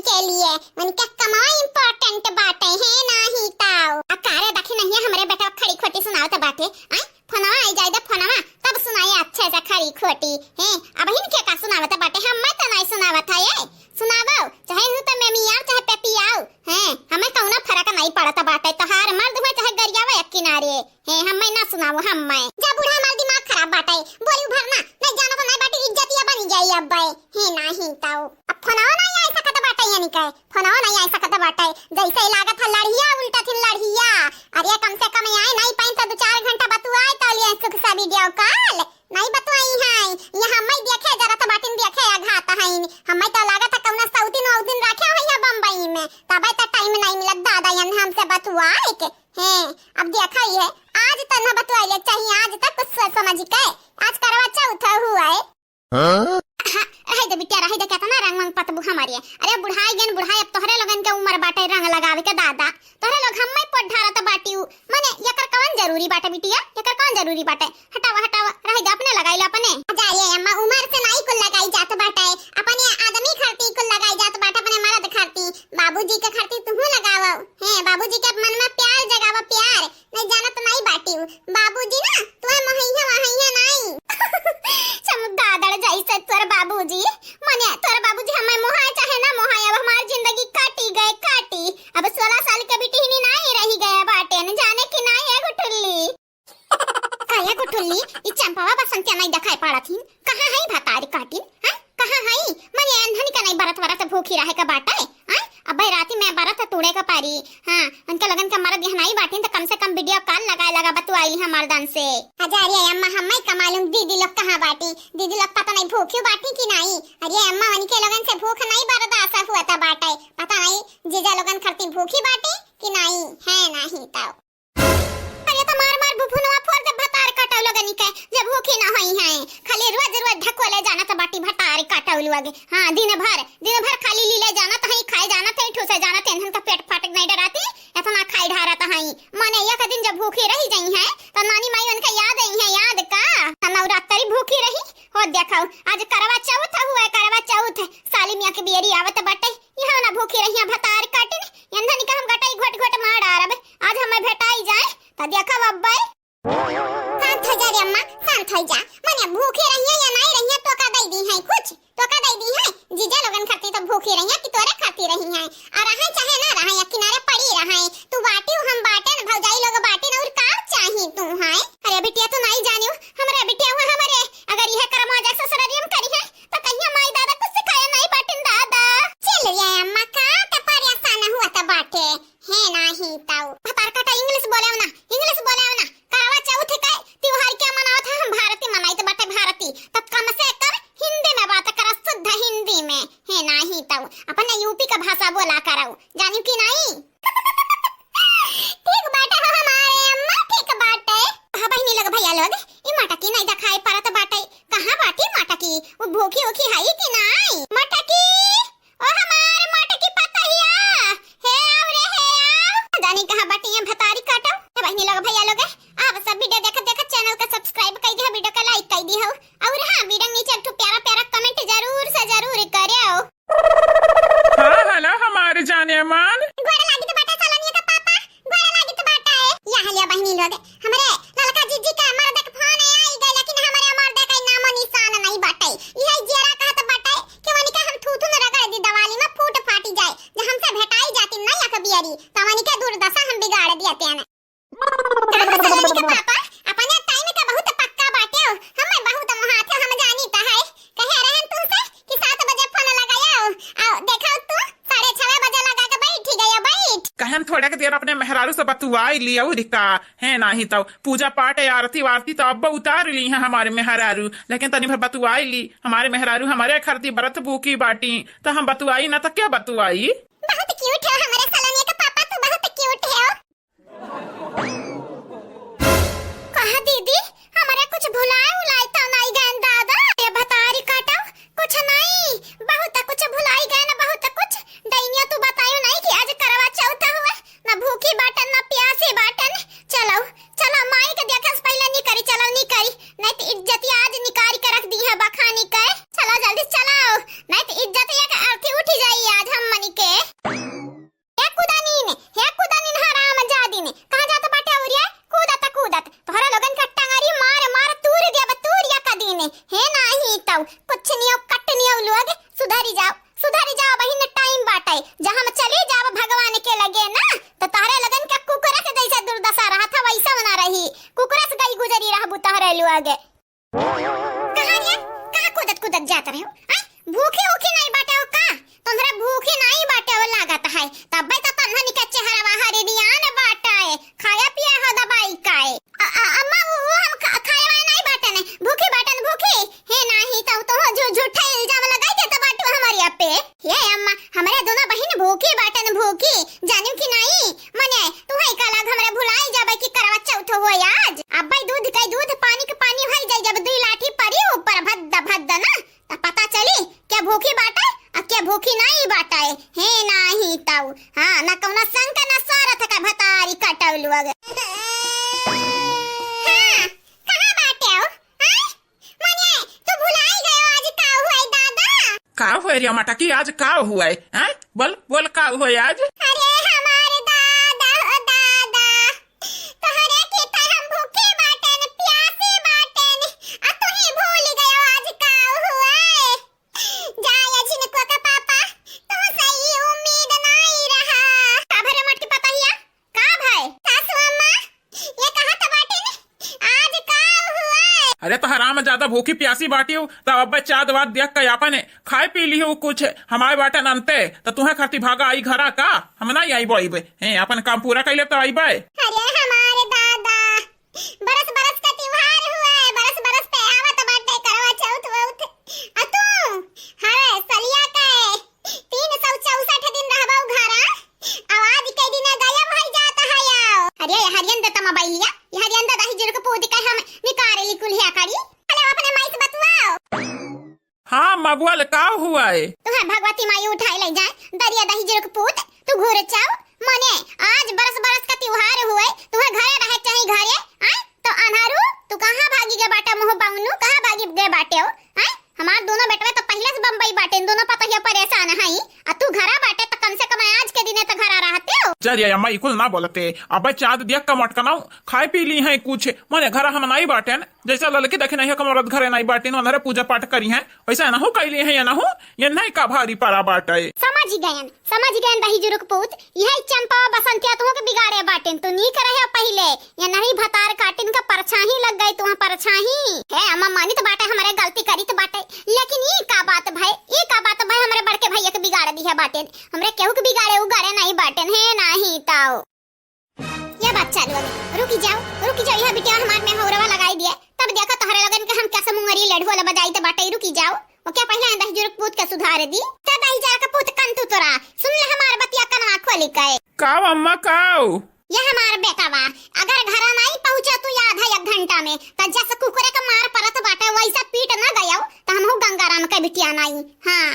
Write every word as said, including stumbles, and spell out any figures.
के लिए, उनके कमाई important बाटे, है नाही ताऊ। आ कारे देखी नहीं हमरे बेटा खरी खोटी सुनावत बाटे, आय फोनवा आई जाए दे फोनवा, तब सुनाई अच्छे से खरी खोटी। हैं, अबहिन के का सुनावत बाटे, हम्मे त नहीं सुनावत है, ए सुनावो, चाहे हूँ त मेमियाओ, चाहे पेपियाओ, हैं, हमें कौनो फर्क नहीं पड़त बाटे, तोहार मर्द हुए चाहे गरियावा एक किनारे, हैं, हमें ना सुनावो, हमें। जा बूढ़ा, हमार दिमाग खराब बाटे, बोली भर ना, नहीं जाना तो नहीं बाटे, इज्जतिया बनी जाई अब, हैं, नाही ताऊ। अब फोनवा नहीं आई सकत बाटे, यानी के फोनवा नहीं आई सकत बाटे, जैसे ही लागत है लड़िया उल्टा थिन लड़िया। अरे कम से कम आए नहीं पाइन तो दो चार घंटा बतुआए तो लिए सुख सा video call। नहीं बतुआई है, यहाँ हम्मे देखे जरा तो बाटिन देखे अघात हईन। हम्मे तो लागत है कौना सौतीन वौतीन रखे हुई है बम्बई में, तबे तो time नहीं मिलत दादा यन हमसे बतुआए के। हैं, अब देखा ही है, आज तो न बतुआई ले चाहिए, आज तक कुछ सोच समझ के, आज करवा चौथ हुआ है। हाँ? हाँ, रहे दे बिटिया, रहे दे, केतना रंग वंग पतबू हमारे। अरे बुढ़ाई गेन बुढ़ाई, अब तोहरे लोगन के उम्र बाटे रंग लगावे के दादा। तोहरे लोग हम्मे पोट ढारत बाटिउ। मने एकर कवन जरूरी बाटे बिटिया? एकर कवन जरूरी बाटे? हटावा, हटावा, रहे दे, अपने लगाई ले अपने। जा रे अम्मा, उम्र से नाई कुल लगाई जात बाटे। अपने आदमी खरती कुल लगाई जात बाटे, अपने मर्द खरती। बाबूजी के खरती तुहू लगावो। हैं, बाबूजी के मन में प्यार जगावो, प्यार। नहीं जानत नहीं बाटिउ, बाबूजी ना तुहे मोहइया वहइया नहीं। चमगादड़ जैसे तोर बाबूजी, मने तोर बाबूजी हमें मोहाए चाहे ना मोहाए, अब हमार जिंदगी काटी गए काटी। अब सोलह साल के बिटिहनी नहीं रही गया बाटे, न जाने कि नहीं एगो ठुल्ली। का एगो ठुल्ली, ई चंपावा बसंतिया नहीं दिखाई पड़त ही, कहाँ है भतारी काटिन, हैं? कहाँ हई? मने एन्हन के नहीं बरत वरत भूखी रहे के बाटे, हैं? अबे राती में बरत तोड़े के पारी। हाँ, उनके लगन के मरद यहाँ नहीं बाटिन तो कम से कम video call लगाए लगा बतुआई हम मर्दन से। अरे अम्मा, हम नहीं कमालूम दीदी लोग कहाँ बाटी? दीदी लोग पता नहीं भूखी बाटी कि नहीं। अरे अम्मा, उनके लगन से भूख नहीं बर्दाश्त हुआ था बाटे। पता नहीं जीजा लोगन खरती भूखी बाटी कि नहीं, है नहीं तो। अरे तो मार मार भुफुनवा फोड़ दे भतार कटौ लोगनी के, जब भूखी ना होई हैं। खाली रोज रोज ढकोले जानत बाटी भतार कटौ लोग। हाँ, दिन भर, दिन भर खाली लीले जानत हैं, खाए जानत हैं, ठूसे जानत हैं, इनहन का पेट फाटक नहीं डराती, इतना खाए ढारत हैं। मने एक दिन जब भूखी रही जाई हैं, तो नानी माई उनका याद आई हैं, याद का? तो नवरात्रि भूखी रही, हो देखो, आज करवा चौथ हुआ, करवा चौथ, साली मियाँ के बियरी आवत बाटे, यहाँ ना भूखी रहिया भतार काटिन, एन्हन का हम गटाई घोट घोट मार डारब। आज हमें भेटाई जाए, त देखब अब्बे। शांत हो जा रे अम्मा, शांत हो जा। मने भूखी रहिया या नहीं रहिया, तो का दई दी है कुछ? तो का दई दी है? जीजा लोगन खाती तो भूखी रहिया कि तोरे खाती रही है? और रहे चाहे ना रहे, या किनारे पड़ी रहे। तू बाटी, हम बाटे न, भौजाई लोग बाटे न, और का चाही तू है? अरे बिटिया, तू नहीं जानियो, हमरे बिटिया हुआ हमरे, अगर यह करम हो जाए ससुरारी में करी है, तो कहिया माई दादा कुछ सिखाया नहीं बाटिन दादा। चल रे अम्मा, का त परेशान हुआ त बाटे, है नाही ताऊ। भतार काटा English बोले ना, English बोले ना। करवा चौथ के त्योहार क्या मनावत है? हम भारती मनाइत बाटे, भारती। तब कम से कम हिंदी में बात करा, शुद्ध हिंदी में, है नाही ताऊ। अपने यूपी का भाषा बोला करो, जानियो कि नहीं? ठीक बाटे हो हमारे अम्मा, ठीक बाटे। हाँ बहिनी लोग, भैया लोग, ई मटकी नहीं दिखाई पड़त बाटे। कहाँ बाटी मटकी? वो भूखी उखी है कि नहीं? मटकी, ओ हमार मटकी पतहिया, हे आओ रे, हे आओ। जानी कहाँ बाटी ये भतारी काटो। हे बहिनी लोग, भैया लोग, आप सब video देखत देखत channel का subscribe कर दिया, video का like कर दिया हो। और हाँ, video नीचे एक ठो प्यारा प्यारा comment जरूर से जरूर करे हो। हाँ, hello हमारे जाने अमान। गोड़ लागित बाटे सलोनिया का पापा, गोड़ लागित बाटे। या हलिया बहिनी लोग, हमरे ललका जीजी का मर्द के फोन आई गए, लेकिन हमरे मर्द का नामो निशान नहीं बाटे। यही जियरा कहत बाटे कि वनिका हम थूथू में रगड़ दी दवाली में फूट फाटी जाए। जब हमसे भेटाई जाती नहीं अकबियरी, तो वनिका दुर्दशा हम बिगाड़ दिया तेने। का हो सलोनी के पापा, अपने time के बहुत पक्का बाटे हो। हमें बहुत मोहात हो, हम जानी त है। कहे रहन तुमसे कि सात बजे फोन लगाया हो। आओ, देखा तू, साढ़े छह बजे लगा के बैठी गया, बैठ। कहन थोड़े के देर अपने मेहरारू से बतुआई लिया, और का है, नाही तो पूजा पाठ, आरती वारती तो अब उतार ली है हमारे मेहरारू, लेकिन तनी भर बतुआई ली। हमारे मेहरारू हमारे खरती बरत भूखी बाटी, तो हम बतुआई ना तो क्या बतुआई? बहुत cute है हमारे सलोनी के पापा, तू बहुत cute है। कहा दीदी, हमारे कुछ भुलाए उलाए तो नहीं गए दादा? ये भतारी काटो, कुछ नहीं, बहुत कुछ भुलाई गए ना, बहुत कुछ। डैनिया तू बतायो नहीं कि आज करवा चौथ हुआ, ना भूखी बाटन ना प्यासी बाटन। चलो, चलो माई के देखे से पहले निकरी, चलो निकरी, नहीं तो इज्जतिया आज निकारी के रख दी है बखानी के। चलो जल्दी चलो, नहीं तो इज्जतिया के अर्थी उठी जाई आज हम मनी के। अगे। कहाँ रे? कहाँ कूदत कूदत जात रहे हो? आय, भूखी ऊखी नाई बाटे हो का? तोहरे भूखी नाई बाटे हो लागत है। तब्बे तो तन्हनी के चेहरवा हरिनियान बाटे। खाया पिया हो दबाई काए। अ-, अ-, अम्मा, वो, वो हम खा-, खाए वाए नाई बाटन, भूखी बाटन, भूखी। हे नाही, तब तो झू-, झूठा इल्जाम लगाई देत बाटू हमरे पे। हे अम्मा, हमरे दोनों बहिन भूखी बाटन, भूखी। जानिउ कि नाई? मने, तू है का लाग हमरे भुलाई जाबे कि करवा चौथ हो आज? अब्बे दूध के दूध, पानी के पानी भई जाई, जब दुई लाठी परी ऊपर भद्द भद्द ना। त पता चली, के भूखी बाटे, आ के भूखी नाई बाटे। हे नाही तऊ। हाँ, ना कौनो शंका, ना स्वार्थ का भतारी कटौलू अगे। हाँ, कहाँ बाटे हो? आय? मने, तू भुलाई गयो आज का हुए दादा? का हुए रे मटकी, आज का हुए? हैं? बोल, बोल, का हुए आज? अरे हमारे दादा हो दादा, तोहरे की तर हम भूखे बाटेन, प्यासे बाटेन, आ तू ही भूल गयो आज का हुए। जाय झिनकुआ के पापा, तोहसे ई उम्मीद नाई रहा। का भरे मटकी पतहिया? का भाई? सासू अम्मा, ये कहत बाटेन, आज का हुए? अरे तो हराम ज्यादा भूखी प्यासी बाटी हो, तब अब चाद वाद देख के आपन खाए पी लिहो कुछ, हमारे बाटन अंते, तो तुहे खाती भागा आई घरा का? हम नाई आइबो आइबे। हैं, अपन काम पूरा कइले तो आइबे। अरे हमारे दादा, बरस बरस का त्योहार हुए, बरस बरस पे आवत बाटे करवा चौथ वौथ। आ तू, हवे सलिया के तीन सौ चौसठ दिन रहबो घरा, आवाज के दिन गायब हो जात है आओ। अरे ये हरियन दे तमा बैलिया, ये हरियन दे दही जुड़ के पूत के हम निकारे ली कुल्हिया करी। अरे अपने माई से बतुआओ। हाँ, अम्मा बोल, का हुए? तुहे भगवती माई उठाए ले जाए, दरिया दही जुर्क पूत, तू घूर चाव। मने, आज बरस बरस का त्योहार हुए, तुहे घरे रहे चाही घरे, आय? तो अन्हारू, तू कहाँ भागी गए बाटे मुँह बाउनू, कहाँ भागी गए बाटे हो, आय? हमार दोनों बेटवे तो पहिले से बम्बई बाटे, दोनों पतहिया परेशान हई, आ तू घरा बाटे तो कम से कम आज के दिने तो घरा रहते हो। चल ये अम्मा, ई कुल ना बोलते, अबे चाँद दिया का मटकनाऊ, खाए पी ली हैं कुछ, मने घरा हम नाई बाटेन, जैसे ललकी देखी नहीं है, कमरत घरे नहीं बाटिन, उन्हरे पूजा पाठ करी हैं, वैसे एनहू कैली हैं, एनहू, ये नहीं का भारी परा बाटे। समझ गयन, समझ गयन दही जुरुक पूत, यही चंपा बसंतिया तुहों के बिगाड़े बाटिन, तू नीक रहे पहिले, ये नहीं भतार काटिन का परछाही लग गई तुहाँ परछाही। हे अम्मा मानित बाटे हमरे गलती करित बाटे, लेकिन ई का बात भय, ई का बात भय हमरे बड़के भैया के बिगाड़ दिया बाटिन, हमरे केहू के बिगाड़े उगाड़े नहीं बाटिन, हे नाही ताओ। ये बात चालू है। रुकी जाओ, रुकी जाओ, यह बिटिया हमार में हौरवा लगाई दिए। तब देखा तोहरे लगन के हम कैसे मुंगरी लड़ुआ ला बजाई तो बाटे, रुकी जाओ। ओके पहले दही जुरुक पूत के सुधार दी। ते दही जरा के पूत कंतू तोरा। सुन ले हमार बतिया कनवा खोली के। काव अम्मा काव? ये हमार बेटा बा। अगर घरा नहीं पहुँचा तू आधा एक घंटा में, तो जस कुकुरे के मार परत बाटे वैसे पीट ना गयो, तो हमहू गंगाराम के बिटिया नहीं। हाँ।